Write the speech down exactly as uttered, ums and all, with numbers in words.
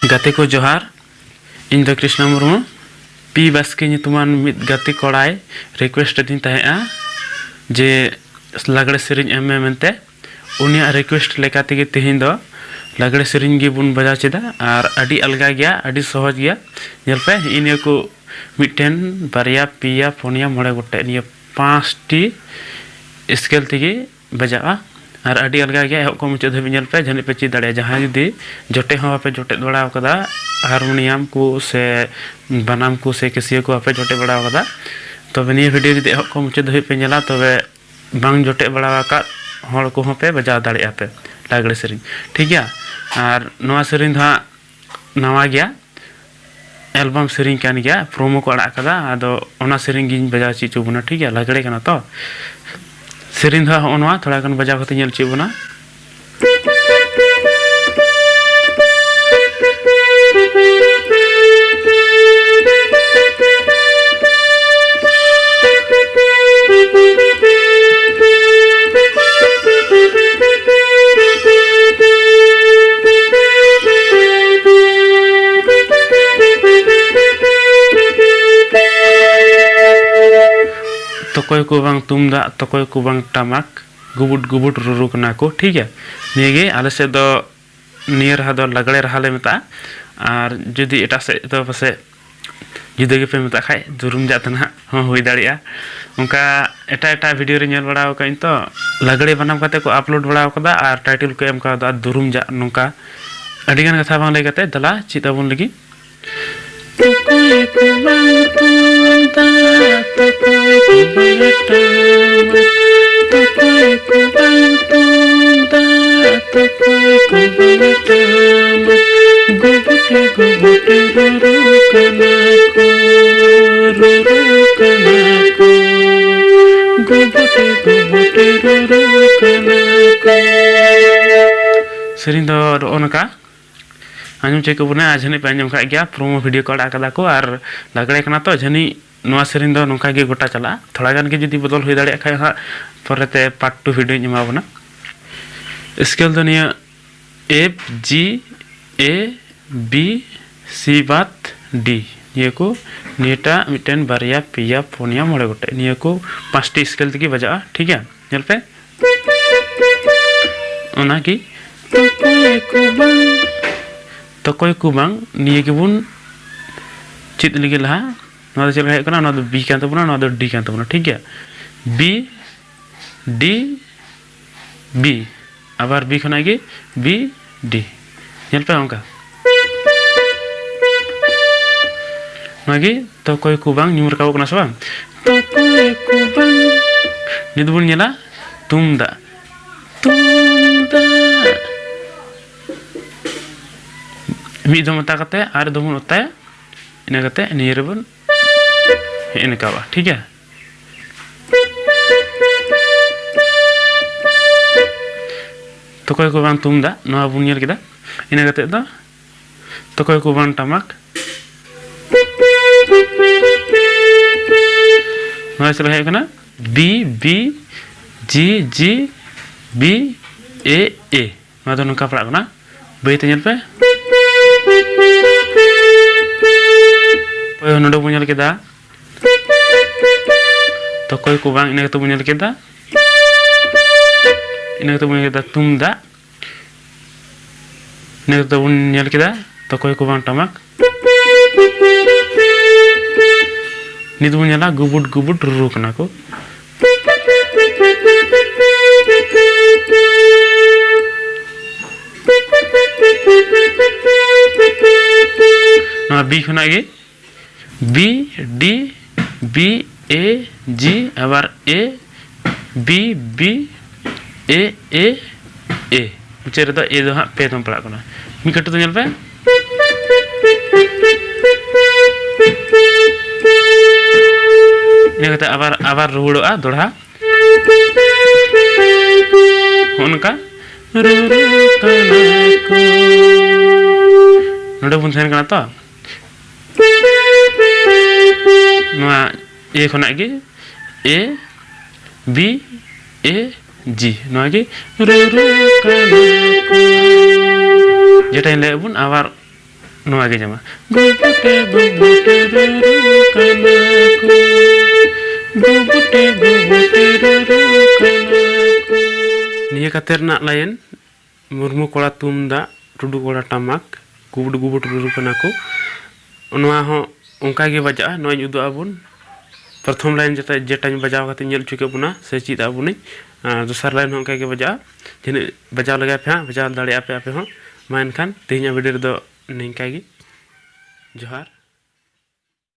ᱜᱟᱛᱮ ᱠᱚ ᱡᱚᱦᱟᱨ, ᱤᱧ ᱫᱚ ᱠᱨᱤᱥᱱᱟ ᱢᱩᱨᱢᱩ᱾ ᱯᱤ ᱵᱟᱥᱠᱮ ᱧᱩᱛᱩᱢᱟᱱ ᱢᱤᱫ ᱜᱟᱛᱮ ᱠᱚᱲᱟᱭ request ᱟᱹᱫᱤᱧ ᱛᱟᱦᱮᱸᱜᱼᱟ ᱡᱮ ᱞᱟᱜᱽᱲᱮ ᱥᱮᱨᱮᱧ ᱮᱢ ᱢᱮ ᱢᱮᱱᱛᱮ᱾ ᱩᱱᱤᱭᱟᱜ request ᱞᱮᱠᱟ ᱛᱮᱜᱮ ᱛᱮᱦᱮᱧ ᱫᱚ ᱞᱟᱜᱽᱲᱮ ᱥᱮᱨᱮᱧ ᱜᱮᱵᱚᱱ ᱵᱟᱡᱟᱣ ᱪᱮᱫᱟ᱾ ᱟᱨ ᱟᱹᱰᱤ ᱟᱞᱜᱟ ᱜᱮᱭᱟ, ᱟᱹᱰᱤ ᱥᱚᱦᱚᱡᱽ ᱜᱮᱭᱟ᱾ ᱧᱮᱞ ᱯᱮ, ᱦᱤᱸᱜᱼᱤ ᱱᱤᱭᱟᱹ ᱠᱚ ᱢᱤᱫᱴᱮᱱ, ᱵᱟᱨᱭᱟ, ᱯᱮᱭᱟ, ᱯᱩᱱᱭᱟ, ᱢᱚᱬᱮ ᱜᱚᱴᱮᱡ, ᱱᱤᱭᱟᱹ ᱯᱟᱸᱪᱴᱤ scale ᱛᱮᱜᱮ ᱵᱟᱡᱟᱜᱼᱟ᱾ ᱟᱨ ᱟᱹᱰᱤ ᱟᱞᱜᱟ ᱜᱮᱭᱟ, ᱮᱦᱚᱵ ᱠᱷᱚᱱ ᱢᱩᱪᱟᱹᱫ ᱫᱷᱟᱹᱵᱤᱡ ᱧᱮᱞ ᱯᱮ, ᱡᱟᱹᱱᱤᱡ ᱯᱮ ᱪᱮᱫ ᱫᱟᱲᱮᱭᱟᱜᱼᱟ᱾ ᱡᱟᱦᱟᱸᱭ ᱡᱩᱫᱤ ᱡᱚᱴᱮᱫ ᱦᱚᱸ ᱵᱟᱯᱮ ᱡᱚᱴᱮᱫ ᱵᱟᱲᱟ ᱟᱠᱟᱫᱟ, ᱦᱟᱨᱢᱳᱱᱤᱭᱟᱢ ᱠᱚ ᱥᱮ ᱵᱟᱱᱟᱢ ᱠᱚ ᱥᱮ ᱠᱮᱥᱤᱭᱳ ᱠᱚ ᱵᱟᱯᱮ ᱡᱚᱴᱮᱫ ᱵᱟᱲᱟ ᱟᱠᱟᱫᱟ, ᱛᱚᱵᱮ ᱱᱤᱭᱟᱹ video ᱡᱩᱫᱤ ᱮᱦᱚᱵ ᱠᱷᱚᱱ ᱢᱩᱪᱟᱹᱫ ᱫᱷᱟᱹᱵᱤᱡ ᱯᱮ ᱧᱮᱞᱟ, ᱛᱚᱵᱮ ᱵᱟᱝ ᱡᱚᱴᱮᱫ ᱵᱟᱲᱟ ᱟᱠᱟᱫ ᱦᱚᱲ ᱠᱚᱦᱚᱸ ᱯᱮ ᱵᱟᱡᱟᱣ ᱫᱟᱲᱮᱭᱟᱜᱼᱟ ᱯᱮ ᱞᱟᱜᱽᱲᱮ ᱥᱮᱨᱮᱧ, ᱴᱷᱤᱠ ᱜᱮᱭᱟ᱾ ᱟᱨ ᱱᱚᱣᱟ ᱥᱮᱨᱮᱧ ᱫᱚ ᱦᱟᱸᱜ ᱱᱟᱣᱟ ᱜᱮᱭᱟ, album ᱥᱮᱨᱮᱧ ᱠᱟᱱ ᱜᱮᱭᱟ, promo ᱠᱚ ᱟᱲᱟᱜ ᱠᱟᱫᱟ᱾ ᱟᱫᱚ ᱚᱱᱟ ᱥᱮᱨᱮᱧ ᱜᱤᱧ ᱵᱟᱡᱟᱣ ᱪᱮᱫ ᱦᱚᱪᱚ ᱵᱚᱱᱟ, ᱴᱷᱤᱠ ᱜᱮᱭᱟ? ᱞᱟᱜᱽᱲᱮ ᱠᱟᱱᱟ ᱛᱚ᱾ ᱥᱮᱨᱮᱧ ᱫᱚ ᱦᱟᱸᱜ ᱦᱚᱸᱜᱼᱚ ᱱᱚᱣᱟ, ᱛᱷᱚᱲᱟ ᱜᱟᱱ ᱵᱟᱡᱟᱣ ᱠᱟᱛᱮ ᱧᱮᱞ ᱦᱚᱪᱚᱭᱮᱫ ᱵᱚᱱᱟ᱾ ᱛᱚᱠᱚᱭ ᱠᱚ ᱵᱟᱝ ᱛᱩᱢᱫᱟᱜ, ᱛᱚᱠᱚᱭ ᱠᱚ ᱵᱟᱝ ᱴᱟᱢᱟᱠ, ᱜᱩᱵᱩᱴ ᱜᱩᱵᱩᱴ ᱨᱩᱨᱩ ᱠᱟᱱᱟ ᱠᱚ, ᱴᱷᱤᱠ ᱜᱮᱭᱟ᱾ ᱱᱤᱭᱟᱹ ᱜᱮ ᱟᱞᱮ ᱥᱮᱫ ᱫᱚ, ᱱᱤᱭᱟᱹ ᱨᱟᱦᱟ ᱫᱚ ᱞᱟᱜᱽᱲᱮ ᱨᱟᱦᱟ ᱞᱮ ᱢᱮᱛᱟᱜᱼᱟ᱾ ᱟᱨ ᱡᱩᱫᱤ ᱮᱴᱟᱜ ᱥᱮᱫ ᱫᱚ ᱯᱟᱥᱮᱡ ᱡᱩᱫᱟᱹ ᱜᱮᱯᱮ ᱢᱮᱛᱟᱜ ᱠᱷᱟᱡ, ᱫᱩᱨᱩᱢ ᱡᱟᱜ ᱛᱮ ᱱᱟᱦᱟᱜ ᱦᱚᱸ ᱦᱩᱭ ᱫᱟᱲᱮᱭᱟᱜᱼᱟ᱾ ᱚᱱᱠᱟ ᱮᱴᱟᱜ ᱮᱴᱟᱜ video ᱨᱮ ᱧᱮᱞ ᱵᱟᱲᱟ ᱟᱠᱟᱫᱟᱹᱧ ᱛᱚ, ᱞᱟᱜᱽᱲᱮ ᱵᱟᱱᱟᱢ ᱠᱟᱛᱮ ᱠᱚ upload ᱵᱟᱲᱟ ᱟᱠᱟᱫᱟ ᱟᱨ title ᱠᱚ ᱮᱢ ᱠᱟᱣᱫᱟ ᱫᱩᱨᱩᱢ ᱡᱟᱜ᱾ ᱱᱚᱝᱠᱟ ᱟᱹᱰᱤᱜᱟᱱ ᱠᱟᱛᱷᱟ ᱵᱟᱝ ᱞᱟᱹᱭ ᱠᱟᱛᱮ, ᱫᱮᱞᱟ ᱪᱮᱫ ᱟᱵᱚᱱ ᱞᱟᱹᱜᱤᱫ᱾ ᱛᱚᱠᱚᱭ ᱠᱚ ᱵᱟᱝ ᱛᱩᱢᱫᱟᱜ, ᱛᱚᱠᱚᱭ ᱠᱚ ᱵᱟᱝ ᱴᱟᱢᱟᱠ, ᱛᱚᱠᱚᱭ ᱠᱚ ᱵᱟᱝ ᱛᱩᱢᱫᱟᱜ, ᱛᱚᱠᱚᱭ ᱠᱚ ᱵᱟᱝ ᱴᱟᱢᱟᱠ, ᱜᱩᱵᱩᱴ ᱜᱩᱵᱩᱴ ᱨᱩᱨᱩ ᱠᱟᱱᱟ ᱠᱚ, ᱨᱩᱨᱩ ᱠᱟᱱᱟ ᱠᱚ, ᱜᱩᱵᱩᱴ ᱜᱩᱵᱩᱴ ᱨᱩᱨᱩ ᱠᱟᱱᱟ ᱠᱚ᱾ ᱥᱮᱨᱮᱧ ᱫᱚ ᱱᱚᱜᱼᱚ ᱱᱚᱝᱠᱟ᱾ ᱟᱸᱡᱚᱢ ᱪᱮᱫ ᱠᱚ ᱵᱚᱱᱟ, ᱟᱨ ᱡᱟᱹᱱᱤᱡ ᱯᱮ ᱟᱸᱡᱚᱢ ᱠᱟᱜ ᱜᱮᱭᱟ, promo video ᱠᱚ ᱟᱲᱟᱜ ᱠᱟᱫᱟ ᱠᱚ᱾ ᱟᱨ ᱞᱟᱜᱽᱲᱮ ᱠᱟᱱᱟ ᱛᱚ, ᱡᱟᱹᱱᱤᱡ ᱱᱚᱣᱟ ᱥᱮᱨᱮᱧ ᱫᱚ ᱱᱚᱝᱠᱟ ᱜᱮ ᱜᱚᱴᱟ ᱪᱟᱞᱟᱜᱼᱟ᱾ ᱛᱷᱚᱲᱟ ᱜᱟᱱ ᱜᱮ ᱡᱩᱫᱤ ᱵᱚᱫᱚᱞ ᱦᱩᱭ ᱫᱟᱲᱮᱭᱟᱜ ᱠᱷᱟᱡ ᱦᱟᱸᱜ, ᱯᱚᱨᱮᱛᱮ part two videoᱧ ᱮᱢᱟ ᱵᱚᱱᱟ᱾ Scale ᱫᱚ ᱱᱤᱭᱟᱹ F, G, A, B, C ᱵᱟᱫ D᱾ ᱱᱤᱭᱟᱹ ᱠᱚ, ᱱᱤᱭᱟᱹᱴᱟᱜ ᱢᱤᱫᱴᱮᱱ, ᱵᱟᱨᱭᱟ, ᱯᱮᱭᱟ, ᱯᱩᱱᱭᱟ, ᱢᱚᱬᱮ ᱜᱚᱴᱮᱡ, ᱱᱤᱭᱟᱹ ᱠᱚ ᱯᱟᱸᱪᱴᱤ ᱥᱠᱮᱞ ᱛᱮᱜᱮ ᱵᱟᱡᱟᱜᱼᱟ᱾ ᱴᱷᱤᱠ ᱜᱮᱭᱟ, ᱧᱮᱞ ᱯᱮ᱾ ᱚᱱᱟᱜᱮ ᱛᱚᱠᱚᱭ ᱠᱚ ᱵᱟᱝ, ᱛᱚᱠᱚᱭ ᱠᱚ ᱵᱟᱝ, ᱱᱤᱭᱟᱹ ᱜᱮᱵᱚᱱ ᱪᱮᱫ ᱞᱟᱹᱜᱤᱫ ᱞᱟᱦᱟ᱾ ᱱᱚᱣᱟ ᱫᱚ ᱪᱮᱫ ᱞᱮᱠᱟ ᱦᱩᱭᱩᱜ ᱠᱟᱱᱟ? ᱱᱚᱣᱟ ᱫᱚ B ᱠᱟᱱ ᱛᱟᱵᱚᱱᱟ, ᱱᱚᱣᱟ ᱫᱚ D ᱠᱟᱱ ᱛᱟᱵᱚᱱᱟ᱾ ᱴᱷᱤᱠ ᱜᱮᱭᱟ, B, D, B, ᱟᱵᱟᱨ B ᱠᱷᱚᱱᱟᱜ ᱜᱮ B, D᱾ ᱧᱮᱞ ᱯᱮ ᱚᱱᱠᱟ᱾ ᱱᱚᱣᱟ ᱜᱮ ᱛᱚᱠᱚᱭ ᱠᱚ ᱵᱟᱝ ᱧᱩᱢ ᱨᱟᱠᱟᱵᱚᱜ ᱠᱟᱱᱟ ᱥᱮ ᱵᱟᱝ? ᱛᱚᱠᱚᱭ ᱠᱚ ᱵᱟᱝ᱾ ᱱᱤᱛ ᱵᱚᱱ ᱧᱮᱞᱟ ᱛᱩᱢᱫᱟᱜ, ᱛᱩᱢᱫᱟᱜ᱾ ᱢᱤᱫ ᱫᱚᱢ ᱚᱛᱟ ᱠᱟᱛᱮ ᱟᱨ ᱫᱚᱢ ᱵᱚᱱ ᱚᱛᱟᱭᱟ, ᱤᱱᱟᱹ ᱠᱟᱛᱮ ᱱᱤᱭᱟᱹ ᱨᱮᱵᱚᱱ ᱦᱮᱡ ᱮᱱ ᱠᱟᱣᱟ᱾ ᱴᱷᱤᱠ ᱜᱮᱭᱟ, ᱛᱚᱠᱚᱭ ᱠᱚ ᱵᱟᱝ ᱛᱩᱢᱫᱟᱜ, ᱱᱚᱣᱟ ᱵᱚᱱ ᱧᱮᱞ ᱠᱮᱫᱟ᱾ ᱤᱱᱟᱹ ᱠᱟᱛᱮ ᱫᱚ ᱛᱚᱠᱚᱭ ᱠᱚ ᱵᱟᱝ ᱴᱟᱢᱟᱠ, ᱱᱚᱣᱟ ᱪᱮᱫ ᱞᱮᱠᱟ ᱦᱩᱭᱩᱜ ᱠᱟᱱᱟ? B, B, G, G, B, A, A᱾ ᱱᱚᱣᱟ ᱫᱚ ᱱᱚᱝᱠᱟ ᱯᱟᱲᱟᱜ ᱠᱟᱱᱟ, ᱵᱟᱹᱭᱛᱮ ᱧᱮᱞ ᱯᱮ᱾ ᱦᱳᱭ, ᱱᱚᱰᱮ ᱵᱚᱱ ᱧᱮᱞ ᱠᱮᱫᱟ ᱛᱚᱠᱚᱭ ᱠᱚ ᱵᱟᱝ, ᱤᱱᱟᱹ ᱠᱟᱛᱮ ᱵᱚᱱ ᱧᱮᱞ ᱠᱮᱫᱟ, ᱤᱱᱟᱹ ᱠᱟᱛᱮ ᱵᱚᱱ ᱧᱮᱞ ᱠᱮᱫᱟ ᱛᱩᱢᱫᱟᱜ, ᱤᱱᱟᱹ ᱠᱟᱛᱮ ᱵᱚᱱ ᱧᱮᱞ ᱠᱮᱫᱟ ᱛᱚᱠᱚᱭ ᱠᱚ ᱵᱟᱝ ᱴᱟᱢᱟᱠ᱾ ᱱᱤᱛ ᱵᱚᱱ ᱧᱮᱞᱟ ᱜᱩᱵᱩᱰ ᱜᱩᱵᱩᱰ ᱨᱩᱨᱩ ᱠᱟᱱᱟ ᱠᱚ᱾ ᱱᱚᱣᱟ B ᱠᱷᱚᱱᱟᱜ ᱜᱮ B, D, B, A, G, ᱟᱵᱟᱨ A, B, B, A, A, A᱾ ᱢᱩᱪᱟᱹᱫ ᱨᱮᱫᱚ A ᱫᱚ ᱦᱟᱸᱜ ᱯᱮ ᱫᱚᱢ ᱯᱟᱲᱟᱜ ᱠᱟᱱᱟ᱾ ᱢᱤᱫ ᱠᱟᱹᱴᱩᱵ ᱫᱚ ᱧᱮᱞ ᱯᱮ᱾ ᱤᱱᱟᱹ ᱠᱟᱛᱮ ᱟᱵᱟᱨ, ᱟᱵᱟᱨ ᱨᱩᱣᱟᱹᱲᱚᱜᱼᱟ ᱫᱚᱲᱦᱟ᱾ ᱦᱚᱸᱜᱼᱚ ᱱᱚᱝᱠᱟ᱾ ᱨᱩᱨᱩ ᱠᱟᱱᱟ ᱠᱚ᱾ ᱱᱚᱰᱮ ᱵᱚᱱ ᱛᱟᱦᱮᱱ ᱠᱟᱱᱟ ᱛᱚ᱾ ᱱᱚᱣᱟ A ᱠᱷᱚᱱᱟᱜ ᱜᱮ A, B, A, G, ᱱᱚᱣᱟ ᱜᱮ ᱨᱩᱨᱩ ᱠᱟᱱᱟ ᱠᱚ᱾ ᱡᱮᱴᱟᱧ ᱞᱟᱹᱭᱟᱫ ᱵᱚᱱ, ᱟᱵᱟᱨ ᱱᱚᱣᱟ ᱜᱮ ᱡᱚᱢᱟ᱾ ᱜᱩᱵᱩᱴᱮ ᱜᱩᱵᱩᱴᱮ ᱨᱩᱨᱩ ᱠᱟᱱᱟ ᱠᱚ, ᱜᱩᱵᱩᱴᱮ ᱜᱩᱵᱩᱴᱮ ᱨᱩᱨᱩ ᱠᱟᱱᱟ ᱠᱚ᱾ ᱱᱤᱭᱟᱹ ᱠᱟᱛᱮ ᱨᱮᱱᱟᱜ ᱞᱟᱭᱤᱱ, ᱢᱩᱨᱢᱩ ᱠᱚᱲᱟ ᱛᱩᱢᱫᱟᱜ, ᱴᱩᱰᱩ ᱠᱚᱲᱟ ᱴᱟᱢᱟᱠ, ᱜᱩᱵᱩᱴ ᱜᱩᱵᱩᱴ ᱨᱩᱨᱩ ᱠᱟᱱᱟ ᱠᱚ᱾ ᱱᱚᱣᱟ ᱦᱚᱸ ᱚᱱᱠᱟ ᱜᱮ ᱵᱟᱡᱟᱜᱼᱟ᱾ ᱱᱚᱣᱟᱧ ᱩᱫᱩᱜ ᱟᱵᱚᱱ᱾ ᱯᱨᱚᱛᱷᱚᱢ ᱞᱟᱭᱤᱱ ᱡᱮᱴᱟ, ᱡᱮᱴᱟᱧ ᱵᱟᱡᱟᱣ ᱠᱟᱛᱮ ᱧᱮᱞ ᱦᱚᱪᱚ ᱠᱮᱫ ᱵᱚᱱᱟ ᱥᱮ ᱪᱮᱫ ᱟᱵᱚᱱᱟᱹᱧ, ᱟᱨ ᱫᱚᱥᱟᱨ ᱞᱟᱭᱤᱱ ᱦᱚᱸ ᱚᱱᱠᱟ ᱜᱮ ᱵᱟᱡᱟᱜᱼᱟ᱾ ᱛᱤᱱᱟᱹᱜ ᱵᱟᱡᱟᱣ ᱞᱮᱜᱟᱭ ᱯᱮ ᱦᱟᱸᱜ, ᱵᱟᱡᱟᱣ ᱫᱟᱲᱮᱭᱟᱜᱼᱟ ᱯᱮ ᱟᱯᱮ ᱦᱚᱸ᱾ ᱢᱟ ᱮᱱᱠᱷᱟᱱ ᱛᱮᱦᱮᱧᱟᱜ ᱵᱷᱤᱰᱤᱭᱳ ᱨᱮᱫᱚ ᱱᱤᱝᱠᱟ ᱜᱮ᱾ ᱡᱚᱦᱟᱨ᱾